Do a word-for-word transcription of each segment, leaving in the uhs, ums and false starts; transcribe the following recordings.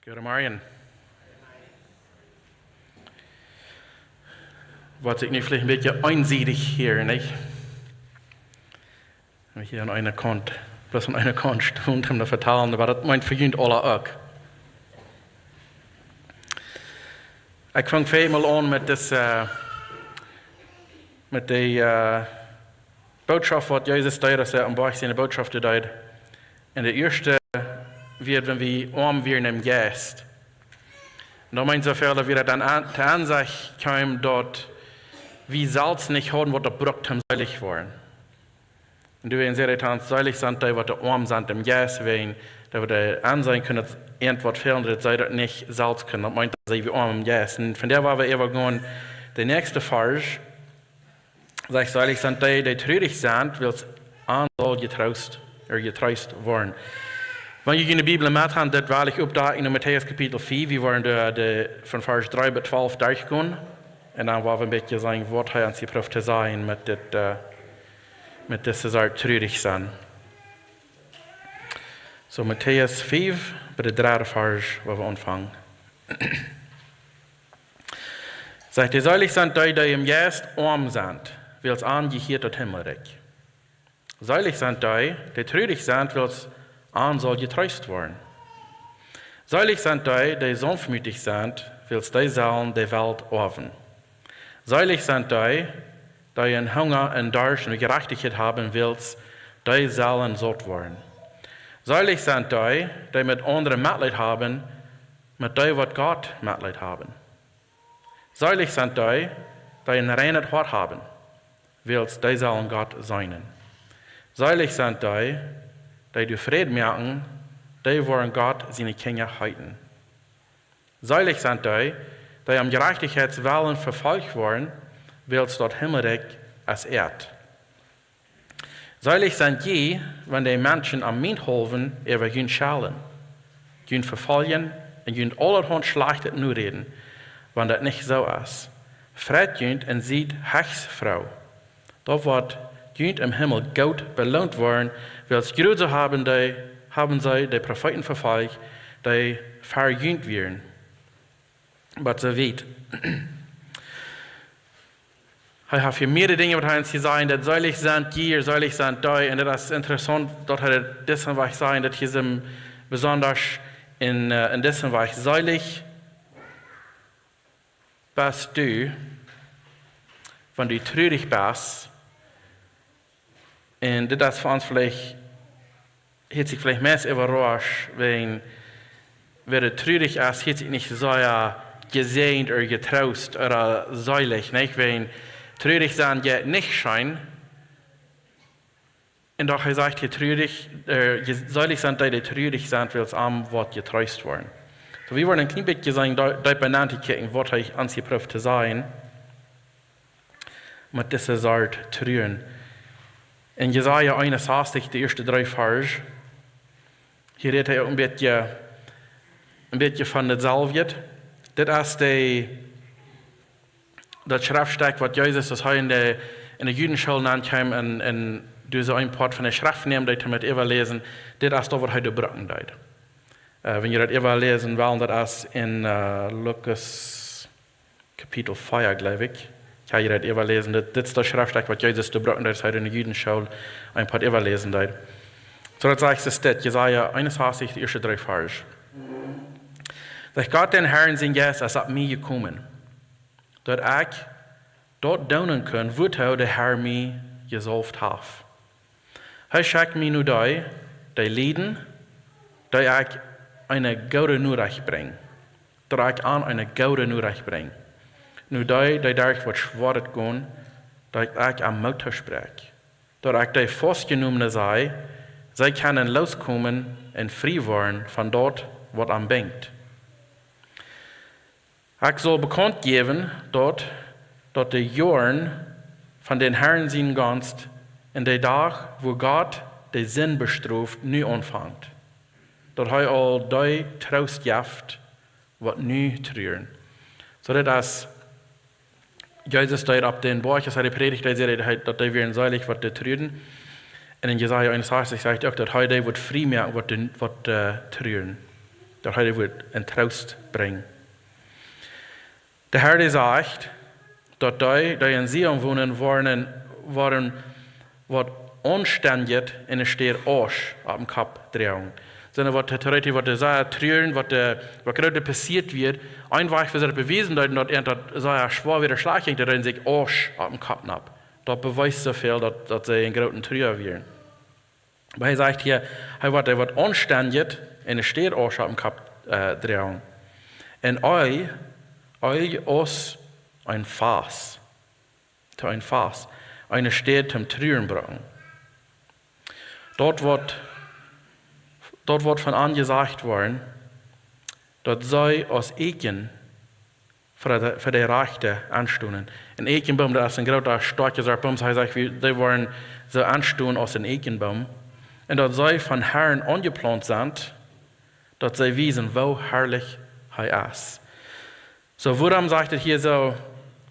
Goodemorjen. Woat sikj nu veleicht een bät eensiedich hia, nich? Wan ekj hia aun eene Kaunt, bloos aun eene Kaunt stond, om to vetalen, oba daut meent fa junt aula uk. Ekj funk väl mol aun met dise, met dee, äh, Bootschoft, waut Jesus deed, aus hee aum Boajch siene Bootschoft deed. Un de ieeschte wia, wan wie oam wieren em Jeist. Un daut meent soo väl, daut wie daut dan aun, to Ensecht kjeemen, daut wie selfst nich hauden, waut daut brukt, om seelich woaren. Un doa en seht hee dan, seelich sent dee, waut oam sent em Jeist, wäajen dee, waut dee aunseenen kjennen, daut irjentwaut fält, daut see daut nich selfst kjennen. Daut meent, daut see wie oam em Jeist. Un von doa, wua wie äwa gonen, de näakjste Varsch, sajcht: Seelich sent dee, dee trurich sent, wiels an saul jetroost, ea jetreest woaren. Wan jie june Bibel met han, daut well ekj oppdakjen en Matäus Kapitel fief, wie woaren de, de, von Varsch dree bat twalf derchgonen. Un dan woa wie een bät seenen, waut hee ons hia proowt to sajen met dit, äh, met dise Sort trurich sennen. Soo, Matäus fief, bie de dredde Varsch, wua wie aunfangen. Sajcht hee: Seelich sent dee, dee em Jeist oam sent, wiels an jehieet daut Himmelrikj. Seelich sent dee, dee trurich sent, wiels an saul jetreest woaren. Seelich sent dee, dee saunftmootich sent, wiels dee sellen de Welt oawen. Seelich sent dee, dee een Hunga un Darscht no Jerajchtichkjeit haben, wiels dee sellen saut woaren. Seelich sent dee, dee met aundre Metleet haben, met dee woat Gott Metleet haben. Seelich sent dee, dee een reinet Hoat haben, wiels dee sellen Gott seenen. Seelich sent dee, dee doa Fräd moaken, dee woaren Gott siene Kjinja heeten. Seelich sent dee, dee om Jerajchtichkjeits wellen vefolcht woaren, wiels daut Himmelrikj es äa. Seelich sent jie, wan de Menschen om mienthaulwen äwa junt schellen, junt vefoljen un junt aulahaunt Schlajchtet noräden, wan daut nich soo es. Freit junt un siet hecht froo. Doa woat junt em Himmel goot beloont woaren, wiels jrod soo haben dee, haben see de Profeeten vefolcht, dee ver junt wieren. Bat soo wiet. Hee haft hia mearere Dinja, waut hee ons hia sajcht, daut seelich sent jie, seelich sent dee. Un daut es interessaunt, daut hee daut disen Wajch sajcht, daut hia soo besonda en, äh, en disen Wajch: Seelich best du, wan du trurich best. Un dit es fa ons veleicht, hieet sikj veleicht meist äwarausch, wäajen wäa trurich es, hieet sikj nich soo jesäajent ooda jetroost ooda seelich, nich? Wäajen trurich sennen jeit nich scheen. Un doch hee sajcht hia: Trurich, äh, je-, seelich sent dee, dee trurich sent, wiels an woat jetreest woaren. Soo, wie woaren een kjlien bät seenen, dee-, deepa nenn to kjikjen, waut hee ons hia proowt to sajen met dise Sort truren. En Jesaja eenunsastich, de ieeschte dree Varsch, hia rät hee uk een bät, een bät von daut selwje. Dit es de, daut Schreftstekj, waut Jesus, aus hee en de, en de Judenschool nenkjeem un, un doa soo een Poat von de Schreft neem, deed hee met äwaläsen. Dit es daut, waut hee doa brucken deed. Äh, wan jie daut äwaläsen wellen, daut es en, äh, Lukas Kapitel vea, jleew ekj. Ekj hab hia daut äwaläsen. Dit, dit es daut Schreftstekj, waut Jesus doa brucken deed, aus hee en de Judenschool een Poat äwaläsen deed. Soo, daut sajcht et dit, Jesaja eenunsastich, de ieeschte dree Varsch. Sajcht: Gott, dän Herrn sien Jeist, es opp mie jekomen, daut ekj daut doonen kunn, wuatoo de Herr mie jesaulft haft. Hee schekjt mie no dee, dee lieden, dee ekj eene goode Norecht brinj. Daut ekj an eene goode Norecht brinj. No dee, dee derch waut Schwoaret gonen, daut ekj an Moot toospräakj. Daut ekj de Faustjenomne saj, see kjennen looskomen un frie woaren von daut, waut an binjt. Ekj saul bekaunt jäwen, daut, daut de Joaren von dän Herrn siene Gonst un de Dach, wua Gott de Sind bestroft, nu aunfangt. Daut hee aul dee Troost jeft, waut nu truren. Soo daut aus Jesus deed opp dän Boajch, aus hee de Prädicht deed, säd hee, daut dee wieren seelich, waut dee truren. Un en Jesaja eenunsastich sajcht uk, daut hee dee woat frie moaken, waut dee, waut, äh, truren. Daut hee dee wudd een Troost brinjen. De Herr dee sajcht, daut dee, dee en Zion wonen, woaren, woaren waut Aunstendjet un ne Städ Asch oppem Kopp droagen. Sent waut de Theorie, waut dee sea truaren, waut dee, waut groote passieet wia, een Wajch woo see daut bewiesen deeden, daut an daut sea schwoa wia, schlajcht jinkj, daut dee sikj Asch oppem Kopp nopp. Daut bewiest soo väl, daut, daut see en grooten Trua wieren. Oba hee sajcht hia, hee woat, hee woat Aunstendjet un ne Städ Asch oppem Kopp, äh, droagen. Un Eelj, Eelj aus een Fast. To een Fast. Eene Städ toom Truaren brucken. Daut woat, daut woat von an jesajcht woaren, daut see aus Eekjen fa de, fa de Rajchte aunstonen. Een Eekjenboom, daut es een groota, stoakja Sort Boom, hee sajcht, wie, dee woaren soo aunstonen aus een Eekjenboom. Un daut see vom Herrn aunjeplaunt sent, daut see wiesen, woo harlich hee es. Soo, wuarom sajcht et hia soo,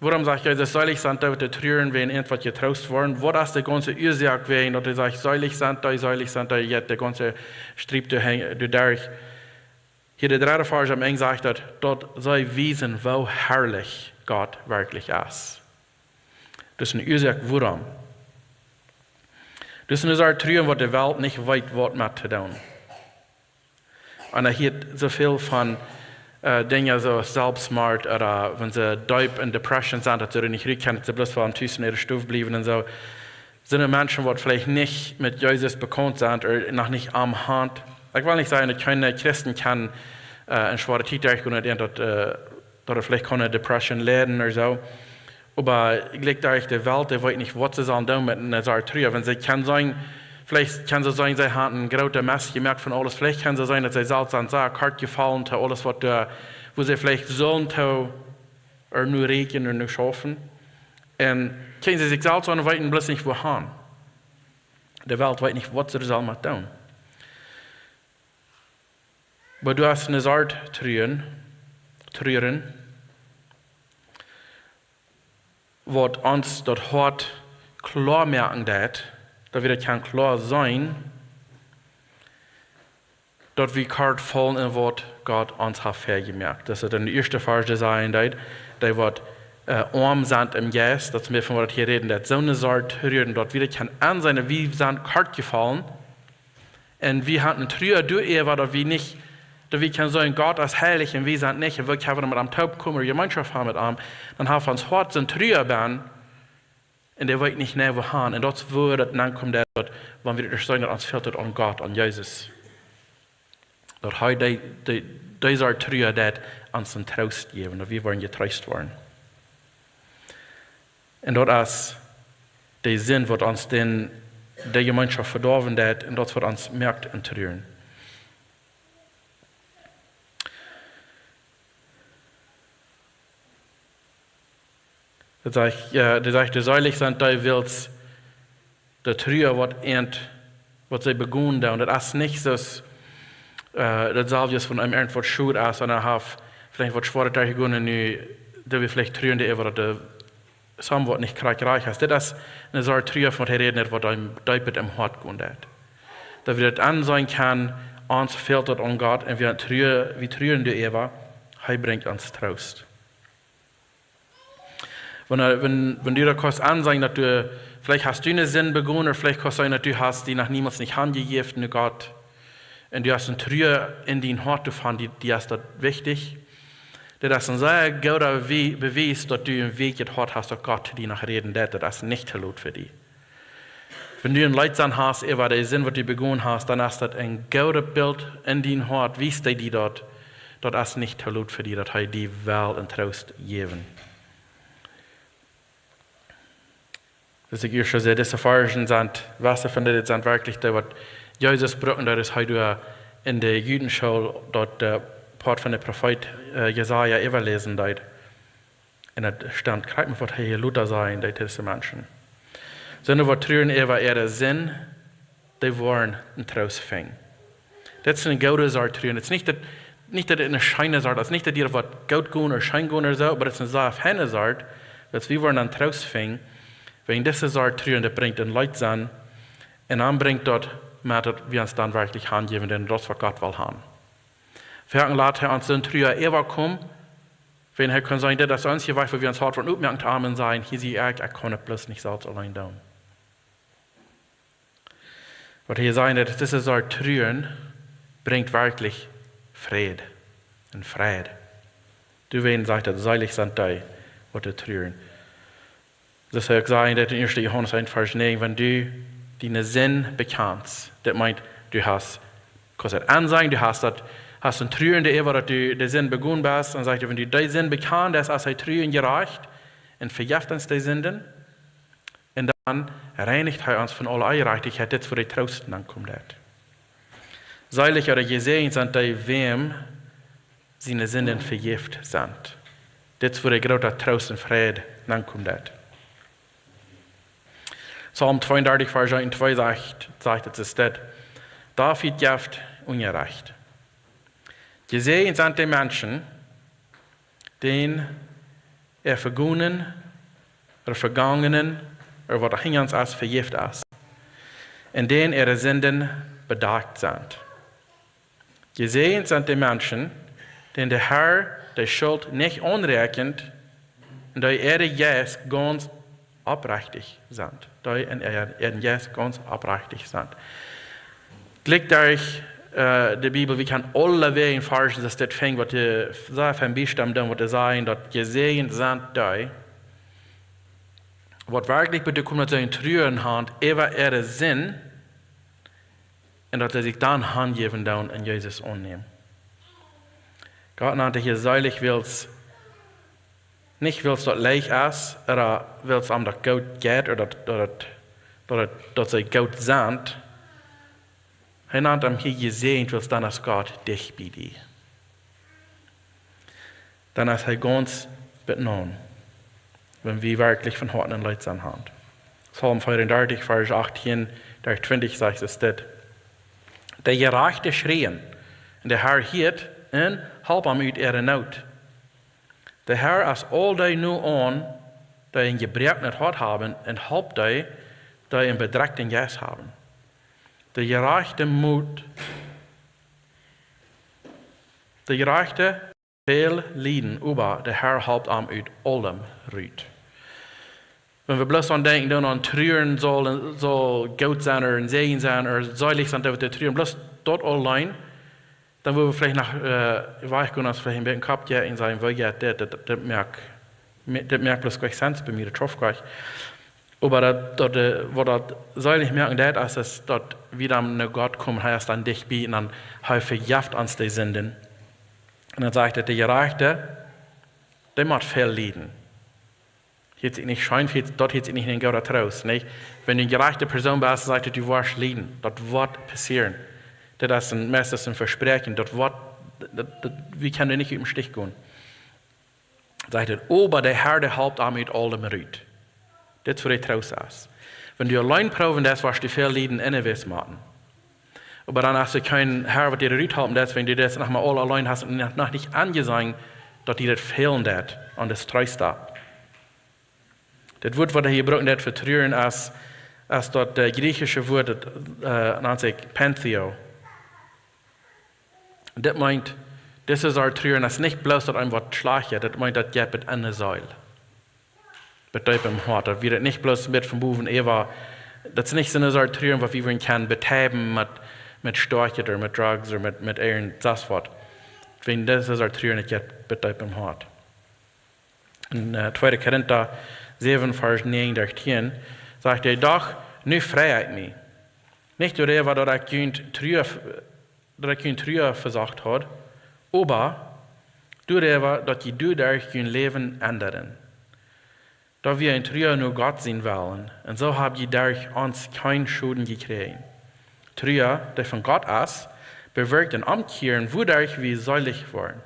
wuarom sajcht Jesus, seelich sent dee, waut truaren, wiels an waut jetroost woaren? Waut es de gaunze Uasoak, wiels daut hee sajcht, seelich sent dee, seelich sent dee, jeit de gaunze Striep doa henj-, doa derch. Hia de dredde Varsch aum Enj sajcht daut, daut see wiesen, woo harlich Gott werkjlich es. Daut es eene Uasoak, wuarom. Daut es eene Sort Truaren, waut de Welt nich weet, waut met to doonen. Un hee hieet soo väl von, äh, Dinja soo aus Selfstmoord, ooda wan see deep en Depression sent, daut see doa nich rut kjennen, daut see bloos wellen tus en äare Stow bliewen un soo. Sent Menschen, waut veleicht nich met Jesus bekaunt sent, ooda noch nich aun Haunt. Ekj well nich sajen, daut kjeene Christen kjennen, äh, eene schwoare Tiet derchgonen, un daut, äh, daut veleicht kjeene Depression lieden ooda soo. Oba ekj jleew, daut de Welt, dee weet nich, waut see sellen doonen met eene Sort Trua. Wan see kjennen sennen, veleicht kjennen see sennen, see haben een grootet Mess jemoakt von aules. Veleicht kjennen see sennen, daut see selfst sent sea kort jefollen to aules, waut doa, woo see veleicht sullen to, ooda nu räakjnen ooda nu schaufen. Un kjennen see sikj selfst aun, weeten bloos nich, wua han. De Welt weet nich, waut see sellen met doonen. Oba du hast eene Sort Truaren, Truaren, waut ons daut Hoat kloa moaken deit, daut wie daut kjennen kloa seenen, daut wie kort faulen en waut Gott ons haft väajemoakt. Daut es en de ieeschte Varsch, dee sajcht, dee, dee waut, äh, oam sent em Jeist, daut es mea von waut hee räden deit. Soone Sort Truaren, daut wie daut kjennen enseenen, wie sent kort jefollen, un wie haben eene Trua doaräwa, daut wie nich, daut wie kjennen sajen, Gott es heilich un wie sent nich, un wie kjennen met am toopkomen, Jemeenschoft haben met am, dan haft ons Hoat soone Trua bennen, un dee weet nich, wua han. Un daut es wua daut aunkomt, daut, wan wie daut sajen, daut ons fält daut aun Gott, aun Jesus. Daut hee dee, dee, dee Sort Trua deit ons een Troost jäwen, daut wie woaren jetroost woaren. Un daut es de Sind, waut ons dän, de Jemeenschoft vedoawen deit, un daut waut ons moakt en Truaren. Daut sajcht, jo, daut sajcht, de seelich sent dee, wiels de Trua waut an, waut see begonen doonen. Daut es nich soo aus, äh, daut selfst aus wan eenem irjentwaut schwoa es un hee haft veleicht waut schwoaret derchjegonen un nu, daut wie veleicht truaren doaräwa, daut de Sam waut nich krakjt rajcht es. Dit es eene Sort Trua, von waut hee räden deit, waut am deep em Hoat gonen deit. Daut wie daut enseenen kjennen, ons fält daut aun Gott un wie trua-, wie truaren doaräwa, hee brinjt ons Troost. Wan, äh, wan, wan du daut kaust enseenen, daut du, veleicht hast du eene Sind begonen, ooda veleicht kaust sennen, daut du hast die noch niemols nich hanjejäft no Gott. Un du hast eene Trua en dien Hoat doavon, die, die es daut wichtich. Dit es een sea gooda Wie-, Bewies, daut du een weekjet Hoat hast, daut Gott die noch räden deit, daut es nich too lot fa die. Wan du een Leet sennen hast, äwa de Sind, waut du begonen hast, dan es daut een goodet Bilt en dien Hoat, wiest hee die daut, daut es nich too lot fa die, daut hee die well een Troost jäwen. Soo aus ekj ieescht säd, dise Varschen sent, waut von dit sent werkjlich dee, waut Jesus brukt, daut es hee doa en de Judenschool, daut de Poat von de Profeet, äh, Jesaja äwaläsen deed. Un daut stemt krakjt met waut hee hia lota sajen deed, dise Menschen. Soone waut truaren äwa äare Sind, dee woaren een Troost finjen. Dit es eene goode Sort Truaren. Dit es nich daut, nich daut eene scheene Sort, daut es nich daut die waut goot gonen ooda scheen gonen ooda soo, oba dit es eene sea feine Sort, daut wie woaren een Troost finjen, wäajen dise Sort Truaren, daut brinjt een Leet sennen, un dan brinjt daut met daut wie ons dan werkjlich hanjäwen, dan daut es waut Gott well haben. Foaken lat hee ons sien Trua äwakomen, wan hee kaun sajen, dit es ons hia, wua wie ons Hoat von opmoaken to am un sajen, hia sie ekj, ekj kaun et bloos nich selfst auleen doonen. Waut hee sajen deit, dit es, daut Truaren brinjt werkjlich Fräd un Fräd. Doawäajen sajcht daut, selig sent dee, waut doa truaren. Daut hee uk sajcht daut en ieeschte Johanes eent Varsch näajen, wan du diene Sind bekjanst, daut meent, du hast, kaust daut aunsajen, du hast daut, hast een Truaren doaräwa, daut du de Sind begonen best, un sajcht hee, wan du dee Sind bekjanst, dan es hee tru un jerajcht un vejeft ons de Sinden, un dan reinicht hee ons von aule Onjerajchtichkjeit, dit es wua de Troost aunkomen deit. Selig ooda jesäajent sent dee, wäm siene Sinden vejeft sent. Dit es wua de groota Troost un Fräd aunkomen deit. Psalm tweeundartich, Varsch eent un twee sajcht, sajcht et, es dit: David jeft Unjerecht. Jesäajent sent de Menschen, dän äa Vegonen, ooda Vegongenen, ooda waut hinja ons es, vejeft es, un dän äare Sinden bedakjt sent. Jesäajent sent de Menschen, dän de Herr de Schult nich aunrakjent, un dee äa Jeist gaunz oprechtich sent. Dee en äa, äa Jeist gaunz oprechtich sent. Kjikj derch, äh, de Bibel, wie kjennen aule Wäaj un Varschen, daut dit finjen, waut de, sea väl biestemmen doonen, waut dee sajen, daut jesäajent sent dee, waut werkjlich bie de Kumulatie Truaren haben, äwa äare Sind, un daut see sikj dan hanjäwen doonen un Jesus aunnämen. Gott nant hia selig, wiels, nich wiels daut leicht es, ooda wiels am daut goot jeit, ooda daut, daut, daut, daut see goot sent. Hee nant am hia jesäajent, wiels dan es Gott dicht bie die. Dan es hee gaunz bie ons, wan wie werkjlich von Hoaten een Leet sent haben. Psalm veeundartich, Varsch achtieen derch twintich sajcht et dit: De Jerajchte schrieen, un de Herr hieet un halpt an ut äare Noot. De Herr es aul dee nu aun, dee een jebroaknet Hoat haben, un halpt dee, dee een bedrekjten Jeist haben. De Jerajchte mott, de Jerajchte väl lieden, oba de Herr halpt am ut aulem rut. Wan wie bloos aun denkjen, dan aun Truaren saul, saul goot sennen, ooda een Säajen sennen, ooda selig sent, dee waut truaren, bloos daut auleen, dan wudden wie veleicht noch, äh, wajchgonen, aus veleicht een bät Kopp, jo, un sajen, woo jeit dit, dit, dit moakt, dit moakt bloos kjeen Sens bie mie, daut schauft kjeen. Oba daut, daut, äh, waut daut selig moaken deit, es, es daut wie dan no Gott komen, hee es dan dicht bie un dan hee vejeft ons de Sinden. Un dan sajcht et, de Jerajchte, dee mott väl lieden. Hieet sikj nich scheen, hieet, daut hieet sikj nich no een gooda Troost, nä? Wan du eene jerajchte Persoon best, sajcht et, du woascht lieden. Daut woat passieren. Daut es een, meistens een Vespräakjen. Daut woat, daut, daut, wie kjennen nich ut däm Stich gonen. Sajcht et, oba de Herr, dee halpt am ut aulem rut. Dit es wua de Troost es. Wan du auleen proowen deist, woascht du väl lieden un nich wissen. Oba dan, aus du kjeen Herr, waut die rut halpen deit, wan du daut noch mau aul auleen hast un noch, noch nich aunjeseenen, daut die daut fälen deit aun dän Troost. Daut Wuat, waut hee hia brukt, daut fa Truaren, es, es daut, äh, griechische Wuat, daut, äh, nant sikj Pantheo. Dit meent, dit es daut Truaren, daut es nich bloos daut eenem waut schlajcht jeit, daut meent, daut jeit bat enne Seel. Bat deep em Hoat. Daut wia daut nich bloos met von bowen äwa, daut es nich soon Sort Truaren, waut wie wudden kjennen betreiben met, met Stoakj ooda met Drugs ooda met, met irjent sest waut. Wan dit es daut Truaren, daut jeit bat deep em Hoat. En, äh, tweede Korinta säwen, Varsch näajen derch tieen, sajcht hee: Doch, nu frei ekj mie. Nich doaräwa, daut ekj junt Trua, daut ekj junt Trua vesocht haud, oba doaräwa, daut jie doaderch jun Läwen endren. Daut wia eene Trua no Gott sienen Wellen, un soo hab jie derch ons kjeen Schoden jekjräajen. Trua, dee von Gott es, bewirkjt een Omkjieren, wuaderch wie seelich woaren.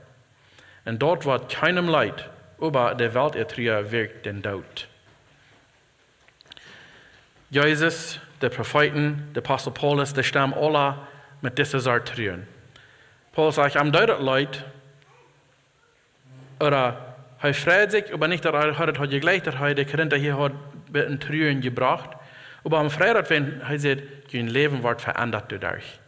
Un daut woat kjeenem leet, oba de Welt äa Trua wirkjt dän Doot. Jesus, de Profeeten, de Apostel Paulus, dee stemmen aula met dise Sort Truaren. Paulus sajcht, am deed daut leet, ooda hee freid sikj, oba nich daut hee, hee daut haud jejlikjt, daut hee de Korinta hia haud bat en Truaren jebrocht. Oba am freid daut, wan hee sajcht, jun Läwen woat veendat doaderch.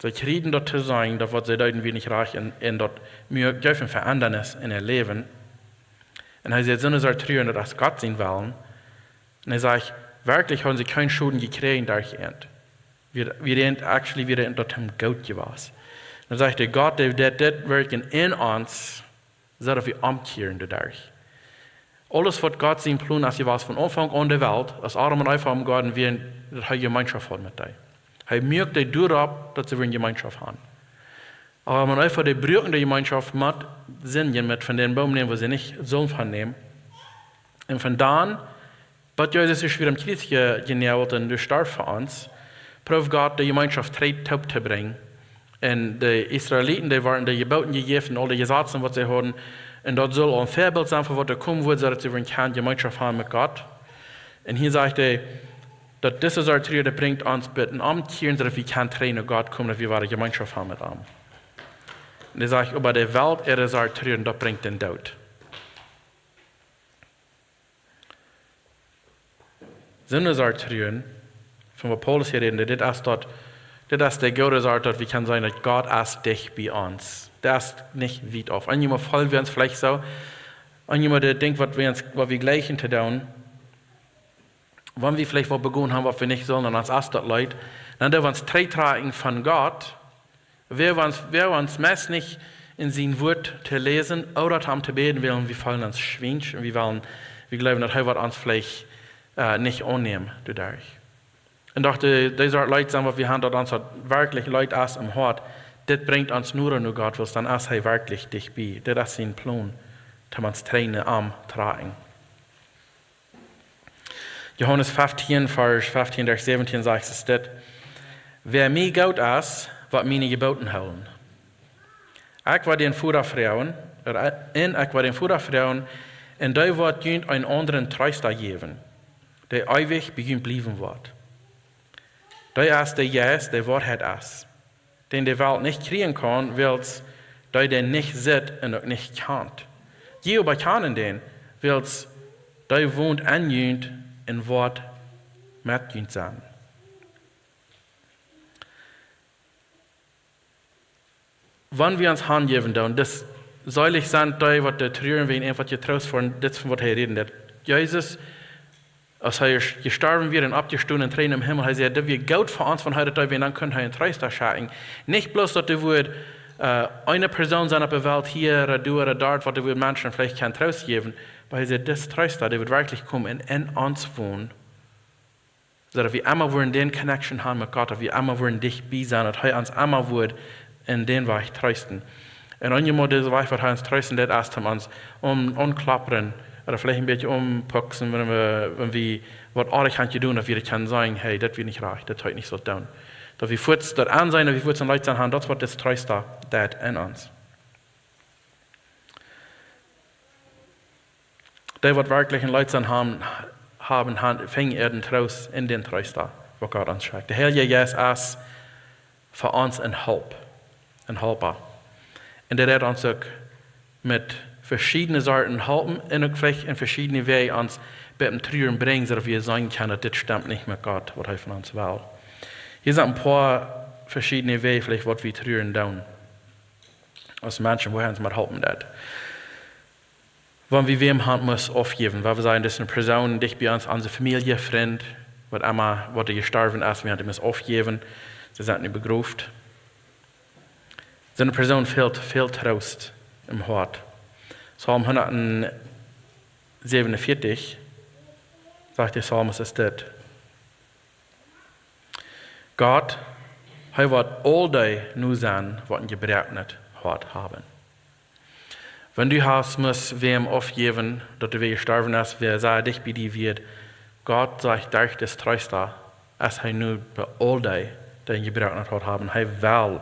See kjrieen daut to seenen, daut waut see deeden wia nich rajcht un, un daut muak, jeef eene Veendrunk en äa Läwen. Un hee säd, soone Sort Trua, daut es Gott sien Wellen. Un hee sajcht, werkjlich hauden see kjeen Schoden jekjräajen derch an. Wie, wie an, actually, wie an daut am goot jewast. Dan sajcht hee, Gott, dee, dee, dee wirkjen en ons, soo daut wie omkjieren doaderch. Aules waut Gott sien Plon es jewast von Aunfank aun de Welt, aus Adam un Eva em Goaden wieren, daut hee Jemeenschoft haud met dee. Hee muak dee doaropp, daut see wudden Jemeenschoft haben. Adam un Eva, dee bruakten de Jemeenschoft met Sind, met von dän Boom nämen, wua see nich sullen von nämen. Un von dan, bat Jesus es wada aum Kjriez je-, jenaagelt un doa storf fa ons, proowd Gott de Jemeenschoft trigj toop to brinjen. Un de Israeliten, dee wieren de Jeboten jejäft un aul de Jesazen waut see hauden. Un daut sull een Väabilt sennen fa waut doa komen wudd, soo daut see wudden kjennen Jemeenschoft haben met Gott. Un hia sajcht hee, daut dise Sort Trua, dee brinjt ons bat en omkjieren, soo daut wie kjennen trigj no Gott komen, daut wie wada Jemeenschoft haben met am. Un hee sajcht, oba de Welt äare Sort Trua, daut brinjt dän Doot. Soone Sort Trua, von waut Paulus hia rät, dit es daut, dit es de goode Sort, daut wie kjennen seenen, daut Gott es dicht bie ons. Dee es nich wiet auf. Eenjemol feelen wie ons veleicht soo, eenjemol dee denkjt, waut wie ons, waut wie jlikjen to doonen, wan wie veleicht waut begonen haben, waut wie nich sullen, un ons es daut leet, dan doo wie ons trigjtrakjen von Gott, wäa ons, wäa ons meist nich en sien Wort to läsen ooda to am to bäden well, wie feelen ons schwiensch un wie wellen, wie jleewen, daut hee woat ons veleicht, äh, nich aunnämen doaderch. Un doch dee, dee Sort Leet sennen, waut wie haben, daut ons daut werkjlich leet es em Hoat, dit brinjt ons noda no Gott, wiels dan es hee werkjlich dicht bie. Dit es sien Plon, om ons trigj no am trakjen. Johanes feftieen, Varsch feftieen derch säwentieen sajcht et dit: Wäa mie goot es, woat miene Jeboten hoolen. Ekj woa dän Voda froagen, un ekj woa dän Voda froagen, un dee woat junt eenen aundren Treesta jäwen, dee eewich bie junt bliewen woat. Dee es de Jeist, dee Woarheit es, dän de Welt nich kjrieen kaun, wiels dee dän nich sitt un uk nich kjant. Jie oba kjanen dän, wiels dee wont en junt un woat met junt sennen. Wan wie ons hanjäwen doonen, daut seelich sent dee, waut doa truren, wäajen an waut jetroost woaren, dit es von waut hee räden deed. Jesus, aus hee jes-, jestorwen wia un oppjestonen un trigj em Himmel, hee säd, daut wia goot fa ons, wan hee daut deed, wäajen dan kunn hee een Treesta schekjen. Nich bloos daut hee wudd, äh, eene Persoon sennen opp de Welt, hia, ooda doa, ooda doa, waut hee wudd Menschen veleicht kjennen Troost jäwen, oba hee säd, dis Treesta, dee woat werkjlich komen un en ons wonen. Soo daut wie emma wudden dän Connection haben met Gott, daut wie emma wudden dicht bie sennen, daut hee ons emma wudd en dän Wajch treesten. Un eenjemol dise Wajch, waut hee ons treesten deed, es om ons aun-, aunklappren, ooda veleicht een bät aunpuksen, wan wie, wan wie waut oajet haben jedonen, daut wie daut kjennen sajen, hey, daut wia nich rajcht, daut haud ekj nich sult doonen. Daut wie fuaz daut enseenen, daut wie fuaz een Leet sennen haben, daut es waut dis Treesta deed en ons. Dee, waut werkjlich een Leet sennen haben, haben, han-, finjen äaren Troost en dän Treesta, waut Gott ons schekjt. De Heilje Jeist es fa ons een Help, een Helpa. Un dee deit ons uk met veschiedne Sorten halpen un uk veleicht en veschiedne Wäaj ons bie daut Truren brinjen, soo daut wie sajen kjennen, daut dit stemt nich met Gott, waut hee von ons well. Hia sent een poa veschiedne Wäaj, veleicht waut wie truren doonen. Aus Menschen, woo hee ons mott halpen deit. Wan wie wäm haben must aufjäwen, wan wie sajen, daut es eene Persoon dicht bie ons, onse Famielje, Frind, waut emma, waut doa jestorwen es, wie haben must aufjäwen, see sent nu begroft. Soone Persoon fält väl Troost em Hoat. Psalm hundatsäwenunvieetich sajcht de Psalmist es dit: Gott, hee woat aul dee nu sennen, waut een jebroaknet Hoat haben. Wan du hast must wäm aufjäwen, daut doa wäa jestorwen es, wäa sea dicht bie die wia, Gott sajcht derch dis Treesta, es hee nu bie aul dee, dee een jebroaknet Hoat haben. Hee well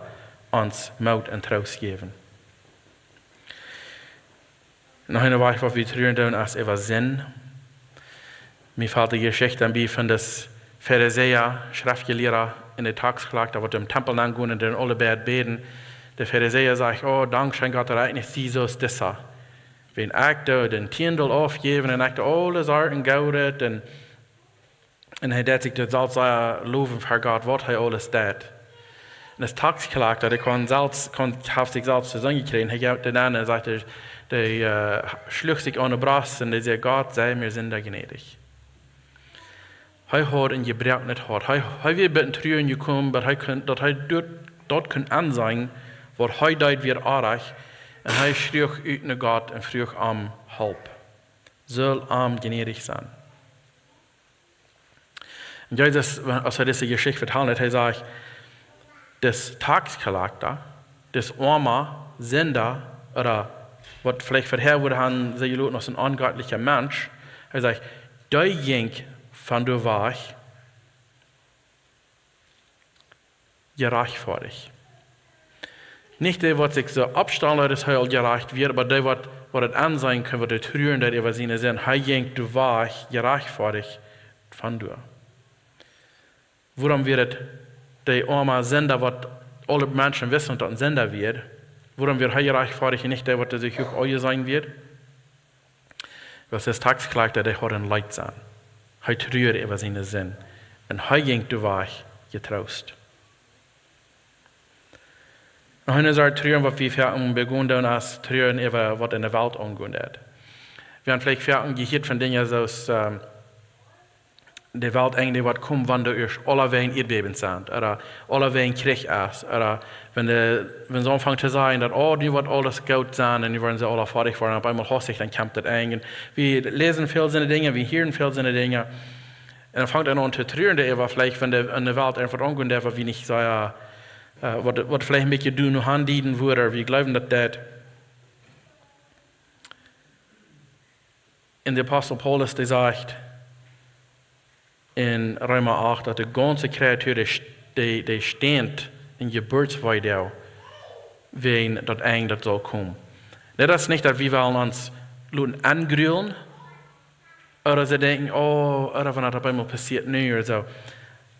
ons Moot un Troost jäwen. Noch een Wajch, waut wie truren doonen, es äwa Sind. Mie felt de Jeschicht aun bie von dis Farisäa, Schreftjelieeda en de Taxkloak, dee waut em Tempel aungonen un dan aule beid bäden. De Farisäa sajcht: "Oh, dankscheen Gott, daut ekj nich sie soo aus disa. Wan ekj doo dän Tiendel aufjäwen un ekj doo aule Sachen Goodet un," un hee deit sikj daut selfst sea lowen ver Gott, waut hee aules deit. Aus Tax collector, dee kunn selfst, kunn, haft sikj selfst to sennen jekjräajen. Hee jinkj doa nenn un sajcht, dee, dee, äh, schluach sikj aun de Brost un dee säd: "Gott, sie mir Sünda gnädig." Hee haud een jebroakenet Hoat. Hee, hee wia bie een Truren jekomen, daut hee kunn, daut hee daut, daut kunn enseenen, waut hee deed wia orrajcht. Un hee schluach ut no Gott un fruach om Help. Sull am gnädig sennen. Un Jesus, aus hee dise Jeschicht vetald haud, hee säd: "Dis Tax collector, dis oama Sinda, ooda waut veleicht verhäa wudd han see jeloten aus een ongottlicha Mensch," hee säd, "dee jinkj von doa wajch jerajchtfoadicht." Nich dee, waut sikj soo oppstald, daut hee aul jerajcht wia, oba dee, waut, waut daut enseenen kunn, waut dee truren deed äwa siene Sind. Hee jinkj doa wajch jerajchtfoadicht von doa. Wuarom wia daut dee oama Sinda, waut aule Menschen wisten, daut een Sinda wia? Wuarom wia hee jerajchtfoadicht un nich dee, waut sikj huach aunjeseenen wia? Wiels dis Tax collector, dee haud een Leet sennen. Hee truad äwa siene Sind. Un hee jinkj doa wajch jetroost. Noch eene Sort Truren, waut wie foaken begonen doonen, es Truren äwa waut enne Welt aungonen deit. Wie haben veleicht foaken jehieet von Dinja soo aus, ähm, de Welt eejentlich waut kjemt, wan doa ieescht aulawäajen Ieedbäben sent, ooda aulawäajen Kjrich es, ooda wan de, wan see aunfangen to sajen, daut, oh, nu woat aules goot sennen, un nu woaren see aula foadich woaren, opp eemol haustich, dan kjemt daut Enj. Un wie läsen väl soone Dinja, wie hieren väl soone Dinja. Un dan fangt eena aun to truren, doaräwa veleicht, wan de, enne Welt irjentwaut aungonen deit, waut wie nich soo, äh, waut, waut veleicht een bät doonen aundieden wudd, wie jleewen, daut daut. Un de Apostel Paulus, dee sajcht en Reema acht, daut de gaunze Kreatua, dee, dee, dee steent en Jeburtswee, wäajen daut Enj, daut saul komen. Daut es nich, daut wie wellen ons loten aungrullen, ooda see denkjen, oh, ooda wan daut opp eemol passieet nu, ooda soo.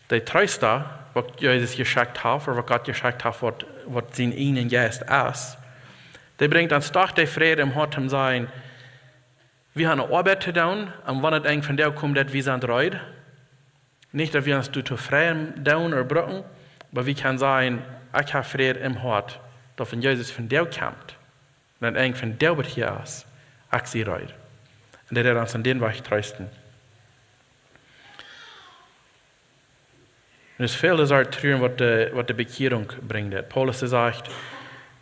De Treesta, waut Jesus jeschekjt haft, ooda waut Gott jeschekjt haft, waut, waut sien eejna Jeist es, dee brinjt ons doch dän Fräd em Hoat, om to sajen, wie haben eene Oabeit to doonen, un wan daut Enj von doa kjemt, daut wie sent reed. Nich, daut wie ons doatoo freien doonen ooda brucken, oba wie kjennen sajen, ekj hab Fräd em Hoat, daut wan Jesus von doa kjemt, un daut Enj von doa waut hia es, ekj sie reed. Un daut deit ons aun dän Wajch treesten. Un daut es väl, daut es Truren, waut de, waut de Bekjierunk brinjt. Paulus, dee sajcht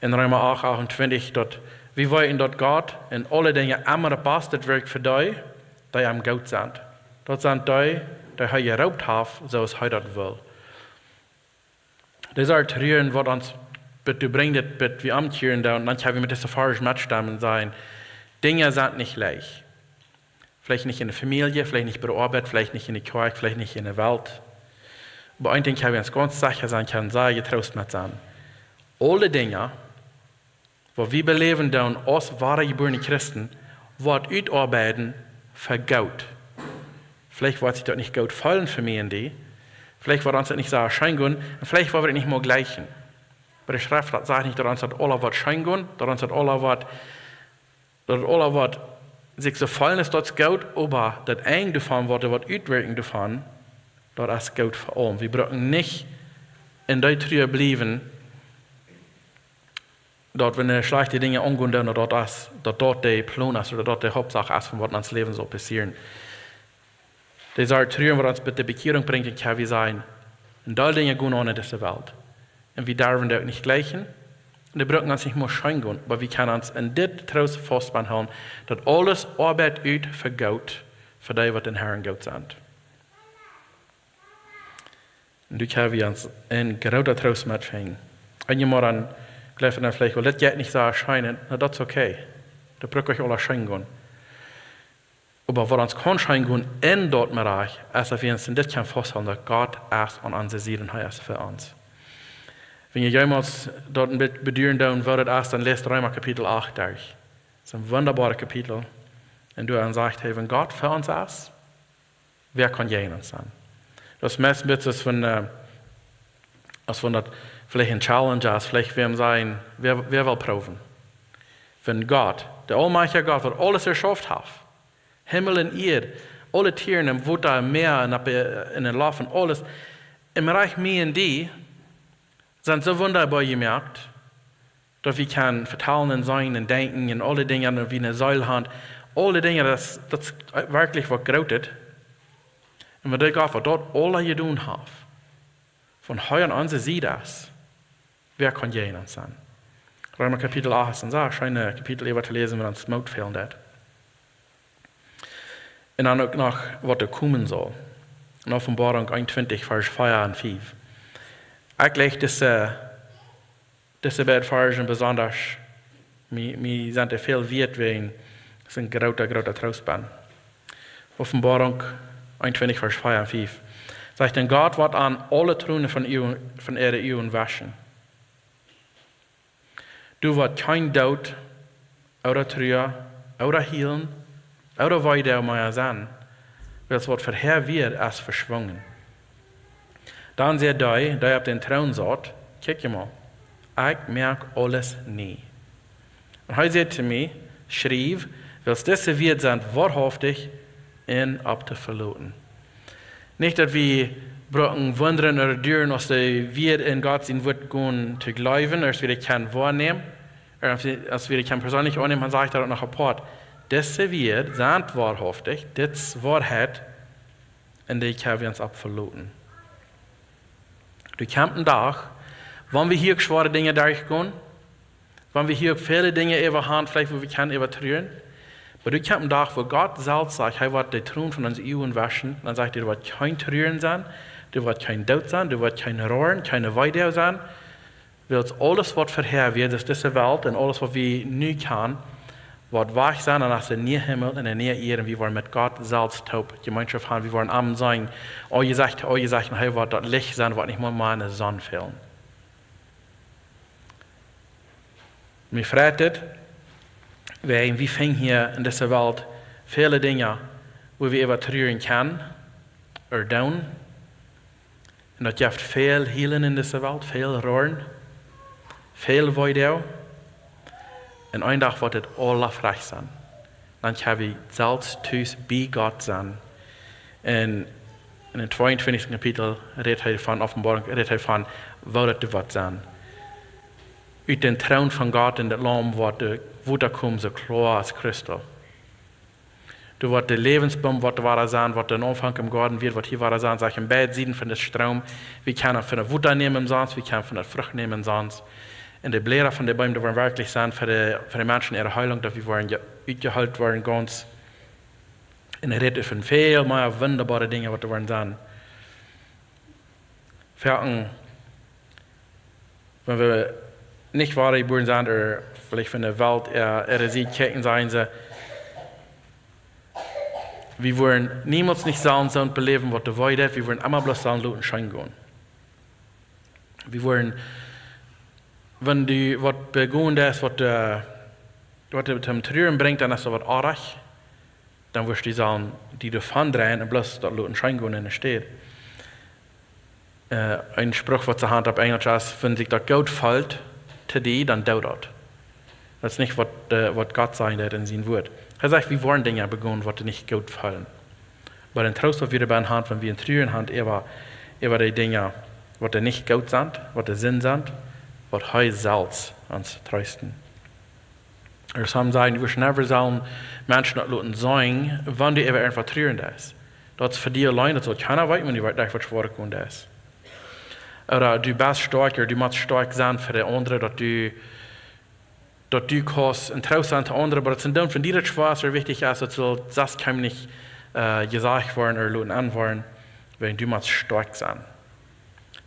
en Reema acht achtuntwintich, daut wie weeten, daut Gott en aule Dinja emma daut Baste werkjt fa dee, dee am goot sent. Daut sent dee, dee hee jeroopt haft, soo aus hee daut well. Daut es Truren, waut ons bat doa brinjt, bat wie omkjieren doonen, dan kjenn wie met dise Varsch metstemmen un sajen, Dinja sent nich leicht. Veleicht nich enne Famielje, veleicht nich bie de Oabeit, veleicht nich enne Kjoakj, veleicht nich enne Welt. Oba een Dinkj kjenn wie ons gaunz secha sennen, kjenn wie sea jetroost met sennen. Aule Dinja, waut wie beläwen doonen aus woare jebuarne Christen, woat utoabeiden fa goot. Veleicht woat sikj daut nich goot feelen fa mie un die. Veleicht woat ons daut nich soo scheen gonen. Un veleicht woa wie daut nich mol jlikjen. Oba de Schreft, dee sajcht nich, daut ons daut aula woat scheen gonen, daut ons daut aula woat daut aula woat sikj soo feelen, aus daut es goot, oba daut Enj doavon, waut doa woat utwirkjen doavon, daut es goot fa aulem. Wie brucken nich en dee Trua bliewen, daut wan schlajchte Dinja aungonen, daut daut es, daut daut de Plon es, ooda daut daut de Hauptsach es, von waut en ons Läwen saul passieren. Dee Sort Truren, waut ons bat de Bekjierunk brinjt, un kjenn wie sajen, een Deel Dinja gonen aun en dise Welt. Un wie derwen daut uk nich jlikjen. Un dee brucken ons nich mol scheen gonen, oba wie kjennen ons en dit Troost faust aunhoolen, daut aules oabeit ut fa goot, fa dee, waut dän Herrn goot sent. Un doa kjenn wie ons een groota Troost met finjen. Un jie motten dan jleewen, dan veleicht, well, daut jeit nich soo scheen, na, daut es okay. Daut brukt nich aules scheen gonen. Oba waut ons kaun scheen gonen en daut Bereich, es daut wie ons en dit kjennen fausthoolen, daut Gott es aun onse Sied un hee es fa ons. Wan jie jemols daut een bät beduaren doonen, woo daut es, dan läst Reema Kapitel acht derch. Daut es een wundaboaret Kapitel. Un doa sajcht hee, wan Gott fa ons es, wäa kaun jäajen ons sennen? Daut es meist een bät aus wan, äh, aus wan daut veleicht een Challenge es, veleicht wäa sajen, wäa, wäa well proowen? Wan Gott, de aulmajchtja Gott, waut aules jeschauft haft, Himmel un Ieed, aule Tieren em Wota, em Mäa un opp, äh, en de Loft un aules, em Rikj mie un die, sent soo wundaboa jemoakt, daut wie kjennen vetalen un seenen un denkjen un aule Dinja, un wie ne Seel han, aule Dinja, daut, daut es werkjlich waut Grootet. Un wan de Gott, waut daut aula jedonen haft, von hee aun onse Sied es, wäa kaun jäajen ons sennen? Reema Kapitel acht es een sea scheenet Kapitel äwa to läsen, wan ons Moot fälen deit. Un dan uk noch, waut doa komen saul. En Openboarunk eenuntwintich, Varsch vea un fief. Ekj lech dise, dise beid Varschen besonda, mie, mie sent dee väl wieet, wäajen see een groota, groota Troost sent. Openboarunk eenuntwintich, Varsch vea un fief. Sajcht: "Un Gott woat an aule Tronen von Uagen, von äare Uagen wischen. Doa woat kjeen Doot, ooda Trua, ooda Hielen, ooda Weedoag mea sennen, wiels waut verhäa wia, es veschwungen." Dan säd dee, dee opp dän Troon saut: "Kjikj emol, ekj moak aules nie." Un hee säd to mie: "Schriew, wiels dise Wieed sent woarhauftich un opp to veloten." Nich daut wie brucken wundren ooda duaren, aus dee Wieed en Gott sien Wuat gonen to jleewen, aus wie dee kjennen woanämen, ooda aus wie, aus wie dee kjennen perseenlich aunnämen, dan sajcht hee daut noch apoat. Dise Wieed sent woarhauftich, dit es Woarheit, un dee kjenn wie ons opp veloten. Doa kjemt een Dach, wan wie hia schwoare Dinja derchgonen, wan wie hia väle Dinja äwa han, veleicht wua wie kjennen äwa truren, oba doa kjemt een Dach, wua Gott selfst sajcht, hee woat dän Troon von onse Uagen wischen, dan sajcht hee, doa woat kjeen Truren sennen, doa woat kjeen Doot sennen, doa woat kjeen Roaren, kjeen Weedoag sennen, wiels aules waut verhäa wia, daut es dise Welt un aules waut wie nu kjanen, woat wajch sennen, un es een niea Himmel un eene niee Ieed, un wie woaren met Gott selfst toop Jemeenschoft han, wie woaren am seenen, aunjesecht to aunjesecht, un hee woat daut Licht sennen, waut nich mea, mea en de Sonn fälen. Mie freit dit, wiels wie finjen hia en dise Welt väle Dinja, wua wie äwa truren kjennen, ooda doonen. Un daut jeft väl Hielen en dise Welt, väl Roaren, väl Weedoag. Un een Dach woat dit aula wajch sennen. Dan kjenn wie selfst tus bie Gott sennen. Un en dän tweeuntwintichsten Kapitel rät hee von Openboarunk, rät hee von, woo daut woat sennen. Ut dän Troon von Gott un daut Laum woat de Wota komen, soo kloa aus Kristal. Doa woat de Läwensboom, waut doa woat sennen, waut aum Aunfank em Goaden wia, woat hia woat sennen, sajcht, aun beid Sieden von dän Stroom. Wie kjennen von daut Wota nämen soo aus, wie kjennen von daut Frucht nämen soo aus. Un de Bläda von de Beem, dee woaren werkjlich sennen fa de, fa de Menschen äare Heilunk, daut wie woaren je-, utjeheelt woaren, gaunz. Un hee rät von väl mea wundaboare Dinja, waut doa woaren sennen. Foaken, wan wie nich wadajebuaren sent, ooda veleicht von de Welt äa, äare Sied kjikjen, sajen see, wie woaren niemols nich sellen soont beläwen, waut doa wee deit, wie woaren emma bloos sellen loten scheen gonen. Wie woaren, wan doa waut begonen es, waut, äh, waut die toom Truren brinjt, dan es daut waut oajch. Dan woascht du sellen die doavon dreien un bloos daut loten scheen gonen enne Städ. Äh, een Spruch, waut see han opp Enjelsch es: "Wan sikj daut goot felt to die, dan doo daut." Daut es nich waut, äh, waut Gott sajen deit en sien Wort. Hee sajcht, wie woaren Dinja begonen, waut nich goot felt. Oba dän Troost, waut wie doabie han, wan wie een Truren han äwa, äwa dee Dinja, waut nich goot sent, waut Sind sent, woat hee selfst ons treesten. Ooda see sajen, du woascht never sellen Menschen daut loten seenen, wan du äwa irjentwaut truren deist. Daut es fa die auleen, daut saul kjeena weeten, wan du waut derch waut schwoa gonen deist. Ooda du best stoakj, ooda du motst stoakj sennen fa de aundre, daut du, daut du kaust een Troost sennen to aundre, oba daut sent dan von die daut schwoa ooda wichtich es, daut saul sest kjeenem nich, äh, jesajcht woaren ooda loten aunwoaren, wan du motst stoakj sennen.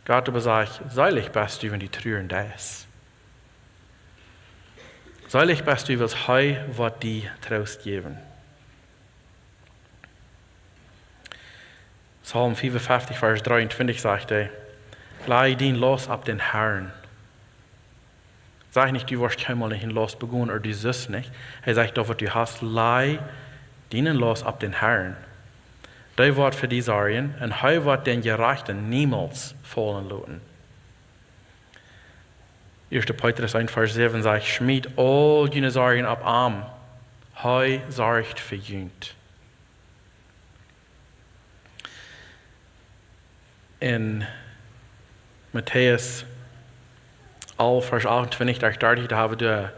Gott oba sajcht, seelich best du, wan du truren deist. Seelich best du, wiels hee woat die Troost jäwen. Psalm fiefunfeftich, Varsch dreeuntwintich sajcht hee: "Laj dien Laust opp dän Harn." Sajcht nich, du woascht kjeenmol nich een Laust begonen, ooda du sust nich. Hee sajcht, daut waut du hast, laj dienen Laust opp dän Harn. Dee woat fa die sorjen, un hee woat dän Jerajchten niemols faulen loten. Ieeschte Petrus eent, Varsch säwen sajcht: "Schmiet aul june Sorjen opp am. Hee sorcht fa junt." En Matäus alf, Varsch achtuntwintich derch dartich, doa hab wie doa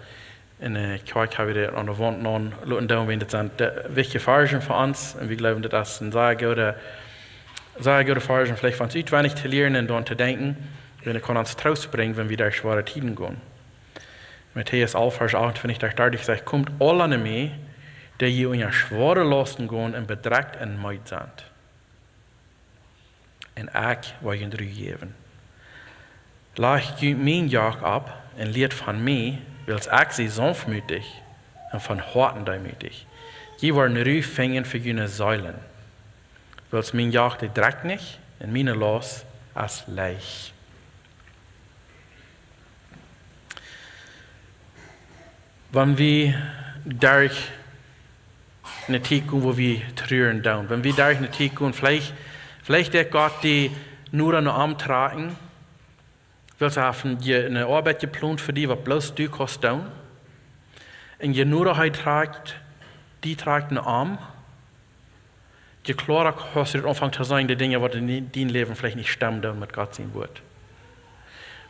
enne Kjoakj hab wie daut aun de Waunt nopp loten doonen, wiels daut sent de wichtje Varschen fa ons. Un wie jleewen, daut es een sea gooda, sea gooda Varsch, veleicht fa ons utwendich to lieren un dan to denkjen, wiels et kaun ons Troost brinjen, wan wie derch schwoare Tieden gonen. Matäus alf, Varsch achtuntwintich derch dartich sajcht: "Komt aula no mie, dee jie unja schwoare Lausten gonen un bedrekjt un meed sent, un ekj woa junt Ru jäwen. Lajcht junt mien Joch opp un lieet von mie, wiels ekj sie saunftmootich un von Hoaten deemootich. Jie woaren Ru finjen fa june Seelen. Wiels mien Joch, dee drekjt nich un miene Laust es leicht." Wan wie derch eene Tiet gonen, wua wie truren doonen, wan wie derch eene Tiet gonen, veleicht, veleicht deit Gott die nu dan omtrakjen, wiels hee haft je-, eene Oabeit jeplont fa die, waut bloos du kaust doonen. Un je noda hee trakjt, die trakjt no am, je kloara kaust du aunfangen to seenen, de Dinja, waut en die-, dien Läwen veleicht nich stemmen doonen met Gott sien Wuat.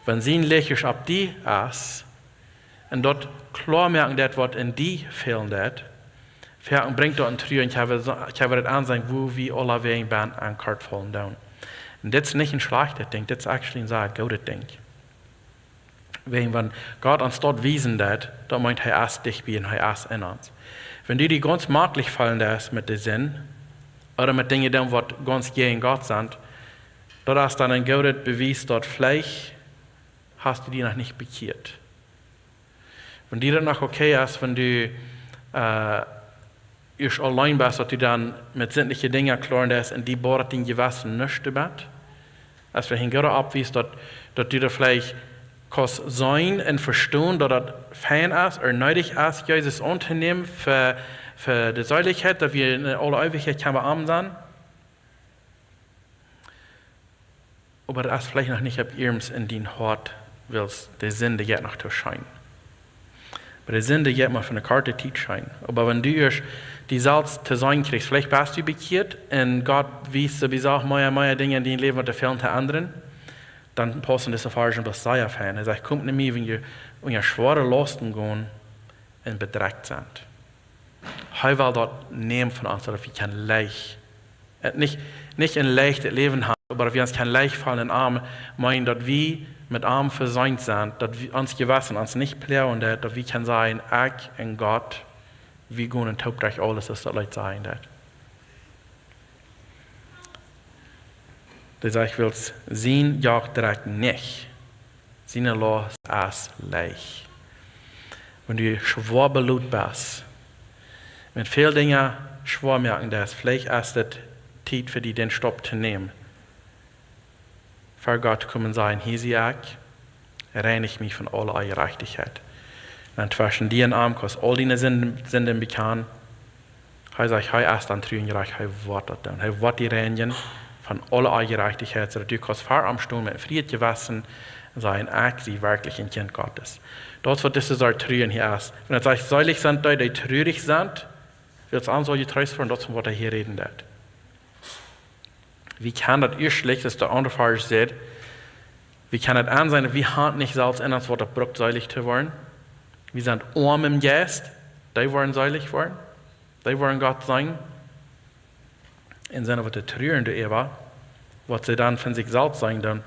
Wan sien Licht opp die es, un daut kloa moaken deit, waut en die fälen deit, veleicht brinjt daut een Truen, ekj hab, ekj hab daut aunseenen, wua wie aulawäajen bie aun Kort faulen doonen. Un dit es nich een schlajchtet Dinkj, dit es actually een sea goodet Dinkj. Wäajen wan Gott ons daut wiesen deit, daut meent, hee es dicht bie un hee es en ons. Wan du die gaunz maklich feelen deist met de Sind, ooda met Dinja doonen, waut gaunz jäajen Gott sent, daut es dan een goodet Bewies, daut veleicht hast du die noch nich bekjieet. Wan die daut noch okay es, wan du, äh, ieescht auleen best, daut du dan met sintliche Dinja kloa best un die bodat dien Jewessen nuscht doabie, es veleicht een gooda Bewies, daut, daut du daut veleicht kaust seenen un vestonen, daut daut fein es, ooda needich es, Jesus auntonämen fa, fa de Seelichkjeit, daut wie en aule Eewichkjeit kjennen bie am sennen. Oba daut es veleicht noch nich opp iernst en dien Hoat, wiels de Sind jeit noch too scheen. Oba de Sind jeit mau fa eene korte Tiet scheen. Oba wan du ieescht die selfst to seenen kjrichst, veleicht best du bekjieet un Gott wiest sowieso mea un mea Dinja en dien Läwen, waut doa fälen to endren, dan paussen dise Varschen bloos sea fein. Hee sajcht: "Komt no mie, wan jie unja schwoare Lausten gonen un bedrekjt sent." Hee well daut nämen von ons, daut wie kjennen leicht, äh, nich, nich een leichtet Läwen haben, oba daut wie ons kjennen leicht feelen en am, meent, daut wie met am vesient sent, daut wie, ons Jewessen ons nich ploagen deit, daut wie kjennen sajen: "Ekj un Gott, wie gonen toop derch aules, aus daut Leet sajen deit." Dee sajcht: "Wiels sien Joch drekjt nich, siene Laust es leicht." Wan du schwoa belot best, wan väl Dinja schwoa moaken, dan veleicht es et Tiet fa die, dän Staup to nämen, ver Gott to komen un sajen: "Hia sie ekj, reinich mie von aule Onjerajchtichkjeit." Un dan tweschen die un am kaust aul diene Sinden, Sinden bekjanen. Hee sajcht, hee es dan tru un jerajcht, hee woat daut doonen. Hee woat die reinjen von aule Onjerajchtichkjeit, soo daut du kaust ver am stonen met een frieet Jewessen un sajen: "Ekj sie werkjlich een Kjint Gottes." Daut es, waut dise Sort Truen hia es. Wan et sajcht: "Seelich sent dee, dee trurich sent", wiels ons saul jetreest woaren, daut es, von waut hee hia räden deit. Wie kjennen daut ieescht schlicht, aus de aundre Varsch sajcht, wie kjennen et aunseenen, wie haben nich selfst en ons, waut daut brukt, seelich to woaren. Wie sent oam em Jeist, dee woaren seelich woaren, dee woaren Gott seenen. Un sent waut dee truren doaräwa, waut see dan von sikj selfst seenen doonen,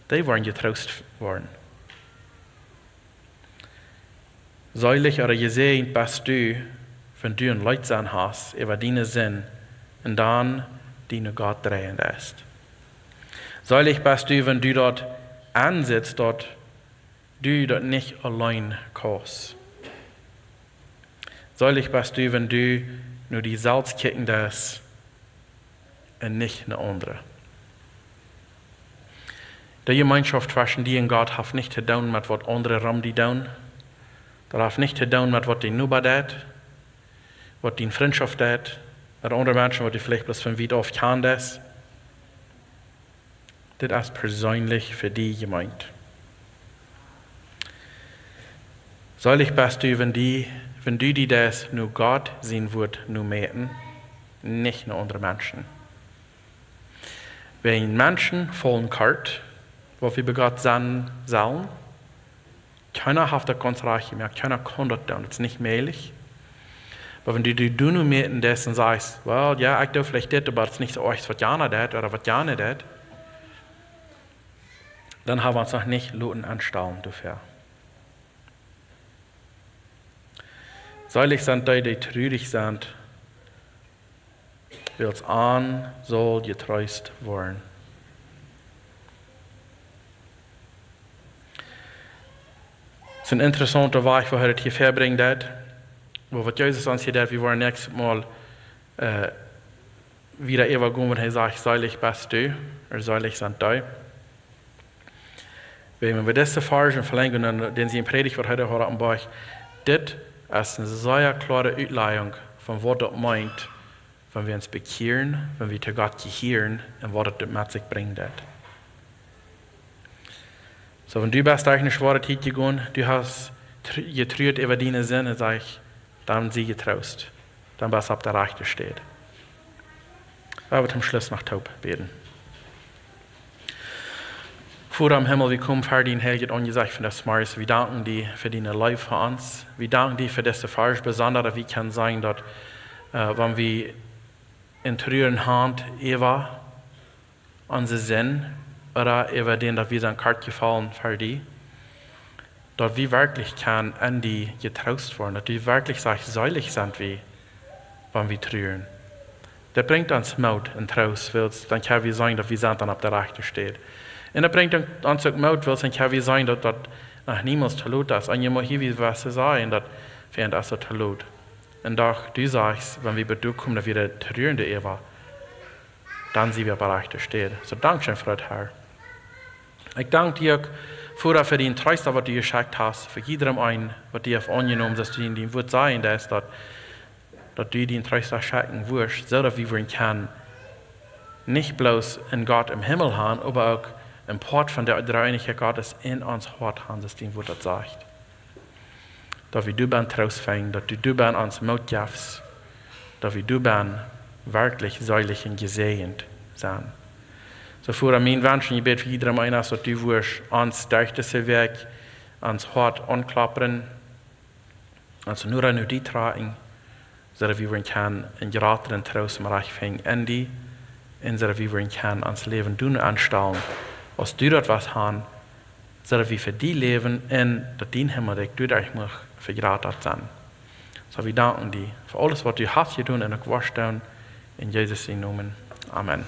dee woaren jetroost woaren. Seelich ooda jesäajent best du, wan du een Leet sennen hast äwa diene Sind un dan die no Gott dreien deist. Seelich best du, wan du daut ensitst, daut du daut nich auleen kaust. Seelich best du, wan du no die selfst kjikjen deist un nich no aundre. De Jemeenschoft tweschen die un Gott haft nich to doonen met waut aundre rom die doonen. Daut haft nich to doonen met waut dien Noba deit, waut diene Frintschoft deit, met aundre Menschen, waut du veleicht bloos von wiet auf kjanst. Dit es perseenlich fa die jemeent. Seelich best du, wan die, wan du die deist no Gott sien Wuat no mäten, nich no aundre Menschen. Wan Menschen faulen kort, waut wie bie Gott sennen sellen, Kjeena haft daut gaunz rajcht jemoakt, kjeena kaun daut doonen, daut es nich mäajlich. Oba wan du, du, du nu met en deist un sajchst, well, jo, ekj doo veleicht dit, oba daut es nich soo aus waut jana deit, ooda waut jana deit, dan hab wie ons noch nich loten aunstalen doafäa. Seelich sent dee, dee trurich sent, wiels an saul jetreest woaren. Daut es een interessaunta Wajch, woo hee daut hia väabrinjen deit. Oba waut Jesus ons hia deit, wie woaren näakjstet Mol, äh, wieda äwagonen, wan hee sajcht, seelich best du, ooda seelich sent dee. Wan wie dise Varsch velenjen, dan, dan sent Prädicht, waut hee doa haud oppem Boajch, dit es eene sea kloare Utlajunk von waut daut meent, wan wie ons bekjieren, wan wie to Gott jehieren un waut daut met sikj brinjen deit. Soo, wan du best derch eene schwoare Tiet jegonen, du hast tr-, jetruat äwa diene Sind, dan saj ekj, dan sie jetroost. Dan best opp de rajchte Städ. Lot ons toom Schluss noch toop bäden. Voda em Himmel, wie komen ver dien heiljet Aunjesecht vondoag zemorjes. Wie danken die fa diene Leew fa ons. Wie danken die fa dise Varsch, besonda daut wie kjennen sajen daut, äh, wan wie en Truaren sent äwa onse Sind, ooda äwa dän daut wie sent kort jefollen ver die, daut wie werkjlich kjennen en die jetroost woaren, daut wie werkjlich sajen, seelich sent wie, wan wie truaren. Daut brinjt ons Moot un Troost, wiels dan kjenn wie sajen daut wie sent dan opp de rajchte Städ. Un daut brinjt ons uk Moot, wiels dan kjenn wie sajen daut daut noch niemols too lot es. Un je mea wie wellen sajen daut fa ons es daut too lot. Un doch, du sajchst, wan wie bat doa komen, daut wie daut Truaren äwa, dan sie wie opp de rajchte Städ. Soo, dankscheen fa daut, Herr. Ekj dank die uk, Voda, fa dän Treesta, waut du jeschekjt hast, fa jiedrem eenen, waut die haft aunjenomen, daut du en dien Wort sajen deist, daut, daut du dän Treesta schekjen woascht, soo daut wie woaren kjennen, nich bloos en Gott em Himmel han, oba uk een Poat von de Dreeeenichkjeit Gottes en ons Hoat han, soo aus dien Wort daut sajcht. Daut wie doabennen Troost finjen, daut du doabennen ons Moot jefst, daut wie doabennen werkjlich seelich un jesäajent sent. Soo, Voda, mien Wunsch un Jebäd fa jiedrem eenen es, daut du woascht ons derch dise Wäakj ons Hoat aunkloppen, ons noda no die trakjen, soo daut wie woaren kjennen een jratren Troost em Rajcht finjen en die, un soo daut wie woaren kjennen ons Läwen doano aunstalen, aus du daut west han, soo daut wie fa die läwen un daut dien Himmelrikj doaderch mucht vejrata sennen. Soo, wie danken die fa aules, waut du hast jedonen un uk woascht doonen. En Jesus sienen Nomen. Amen.